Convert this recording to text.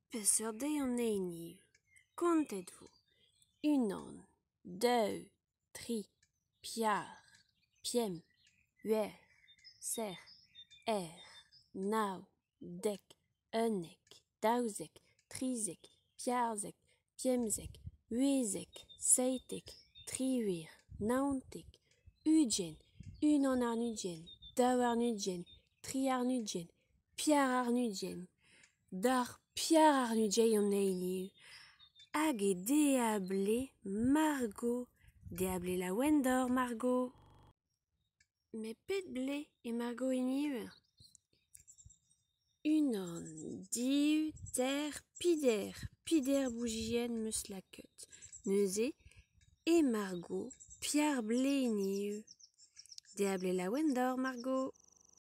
Peseurt deiz on hiniv ? Kontet 'vo. Unan, daou, tri, pevar, pemp, c'hwec'h, seizh, eizh, nav, dek, 11, 12, 13, 14, 15, 16, 17, 18, 19, 20, 21, 22, 23, 24. D'ar 24 on hiniv. Hag eo deiz-ha-bloaz Margot. Deiz-ha-bloaz laouen deoc'h Margot. Met pet bloaz eo Margot hiniv ? Unan, div, teir, peder. Peder boujienn 'm eus lakaet. Neuze eo Margot pevar bloaz hiniv. Deiz-ha-bloaz laouen deoc'h Margot.